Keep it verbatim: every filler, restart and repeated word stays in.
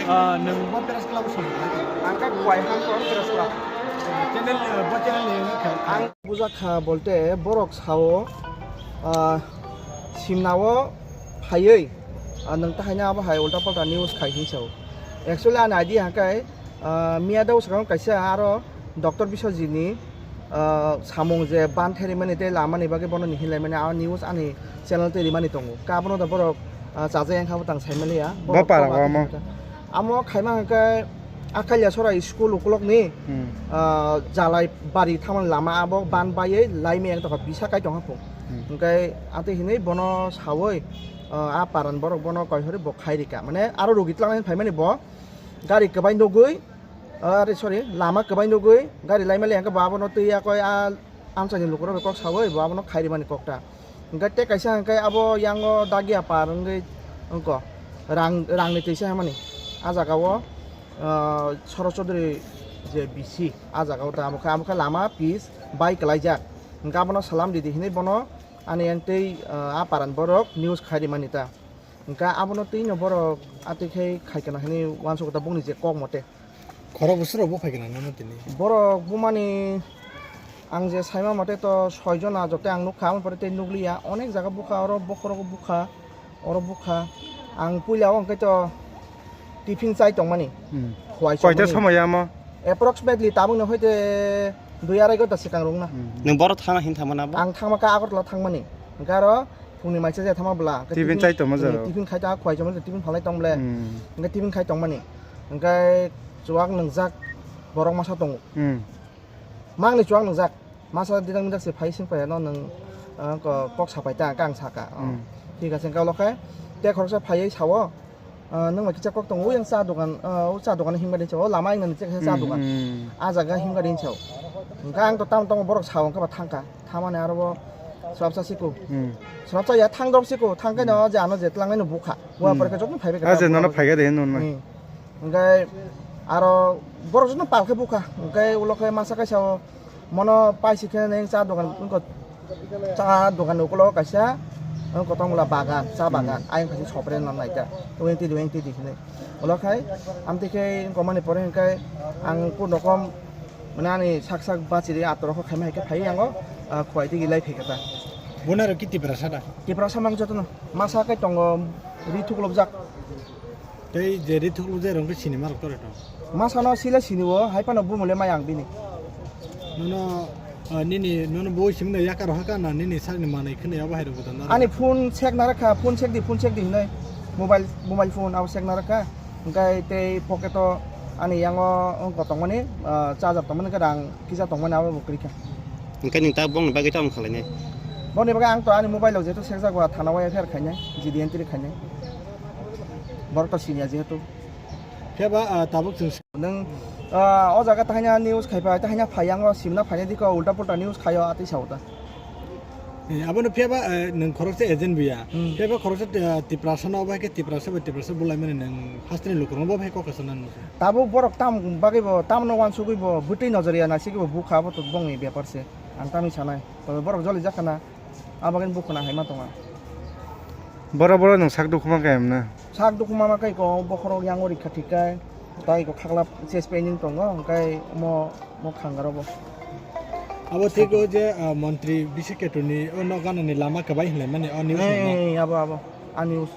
Ah, nwng bo press club o song kha? Ang khe Kuai Hang tong press club. Channel, ah, bo channel ni wngkha. Ang bujak kha bolte borok sao, ah, simnao phaiwi, ah, nwng tahaino abo hai ulta palta news khai hinwi sao. Actually ani idea hwnkhe, ah, miya dao swkang kaisa aro Doctor Biswajit ni, ah, samung je ban therimani tei lamani bagwi bono ni hinlaimani a news ani channel tei rimani tongo. Ka abono da borok, ah, chajak yang kha bwtang saimaliya. Bo para kok o amo? Amo khaima hwnkhe Akalia Sora school ukulok ni, hmm, ah, Jalai bari thangmani lama abo ban baiwi laimai yang tongkha bisa kai tongkha pung. Hmm. Hwnkhe atwi hinwi bono sawi, ah, a paran borok bono koihori bo khai rika. Mane aro rugi twlangnani phaimani bo gari kwbai nugwi, ah, are sorry, lama kwbai nugwi gari laimali hwnkhe bo abono twi yakoi a amchaini lukurok bai kok sawi bo abono khai rimani kokta. Hwnkhe tei kaisa hwnkhe abo yango Dagia par wngwi wngkha. Rang, rangni twisa hwnmani. A jagao, ah, Soroch Chaudhury je B C, a jagao ta amo khe, amo khe lama pis bai kwlaijak. Hwnkhe abono salam ridi hinwi bono ani yang tei, ah, a paran borok news khai rimani ta. Hwnkhe abono twino borok atwi khe khai kana hinwi uansukha ta bongni je kok mote. Khorok bwswk rok bo phai kana nono tini? Borok bumani ang je saima mote to soi jona joto ang nukha, aboni pore tei nukliya. Onek jaga bukha, oro bokhorogo bukha, oro bukha. Ang puila o hwnkhe to tiffin chai tongmani. Hmm. Khwai Koita chongmani. Somoi amo? Approximately tabukni hoite dui arai ghonta swkang rwngna. Hmm. Nwng boro thangna hin thangmani abo? Ang thangma kha Agartala thangmani. Hwnkhe aro phungni maisa je thangma bwla. Hwnkhe tiffin chai tongma jaro? Tiffin khai ta khwai chongmani, tiffin phalai tong ble. Hmm. Hwnkhe tiffin khai tongmani. Hwnkhe chuwak nwngjak borok masa tongo. Hmm. Mangni chuwak nwngjak. Masa didang didang se phai sing phai no nwng, ah, ko-, kok sapai ta, kang saka. Oh. Hmm. Thik ase, hwnkhe ulo khe te khoroksa phaiwi sao, ah, nwng bai kisa kok tongo, yang cha dogan, ah, o cha dogan himba din sao, o lama wngna ni cha dogan. Hmm. Ah jaga himba din sao. Hwnkhe ang to tamo tamo borok sao, hwnkhe ba thangkha. Thamani aro bo swrapsa siko. Hmm. Swrapsa ya thang dok siko, thang khe no je ano je tlangnai no bukha. Wa pore khe jotno phaibai kha. Ah, je nono phaiga de hinwi. Hmm. Hwnkhe aro borok jotno pal khe bukha. Hwnkhe ulo khe masa kaisa o mono paisi khe neng cha dogan wngkha. Cha dogan ni ukulo kaisa wngkha tongmwla bagan, cha bagan. Hmm. Ayang khaisa sopre no naikha. Wengti di, wengti di hinwi. Ulo khai amtwi khe wngkha mani pore hwnkhe ang kun rokom Mane ani sak sak bachiri atorok khaima hai khe phai yango, ah, khwai tigi lai phaikha ta. Bonaro ki Tiprasa da? Tiprasa mang jotono. Masa kai tongo ri thuklopjak. Tei je ri thuklopjak rong khe sinima rok tore to? Masano sile sinio, hai phano bumule mai ang bini. Nono, ah, nini, nono boi simno yakar haka na nini sakni manai khne abo hai rok budan. Ani phone check na rakha, phone check di, phone check di hinoi. Mobile, mobile phone abo check na rakha. Hwnkhe tei pocket o ani yango wngkha tongmani, ah, charger tongmani, hwnkhe rang kisa tongmani abo bo kwrwi kha. Hwnkhe nwng ta bongni bagwi tamo khlainai? Bongni bagwi ang to ani mobile o jehetu sekjak ba thana o F I R khainai, G D entry khainai. Borok to siniya jehetu. Khe ba, ah, tabuk chwng Nwng, ah, o jaga tahina news khaipai, tahina phai yango simna phainai dikho ulta pulta news khaio atwi sao ta. Eh, abono phiyaba, eh, nwng khoroksa agent buya. Hmm. Phiyaba khoroksa, eh, Tiprasa no, obo hai khe Tiprasa bai Tiprasa bulaimani nwng hasteni lukurokno bo hai kok kaisa nang nukha. Tabuk borok tam bagwi bo, tamno uansugwi bo, bwtwi nojoriya naisingwi bo bukha, abo to bongni bepar se. Ang tamni sanai. Tobe borok joli jak khana, abagwino bukhuna hai ma tonga. Boro boro nwng sak dukhu ma khe emna? Sak dukhu ma ma khe ko bokhorok yango rikha thik khe. Tai ko khaklap chest pain wng tongo, hwnkhe omo, omo khangaro bo. Abo thik o je, ah, montri Bisi Ketu ni o nok gana ni lama kwbai hinlai mani o news ni no? Ei, abo, abo. A news.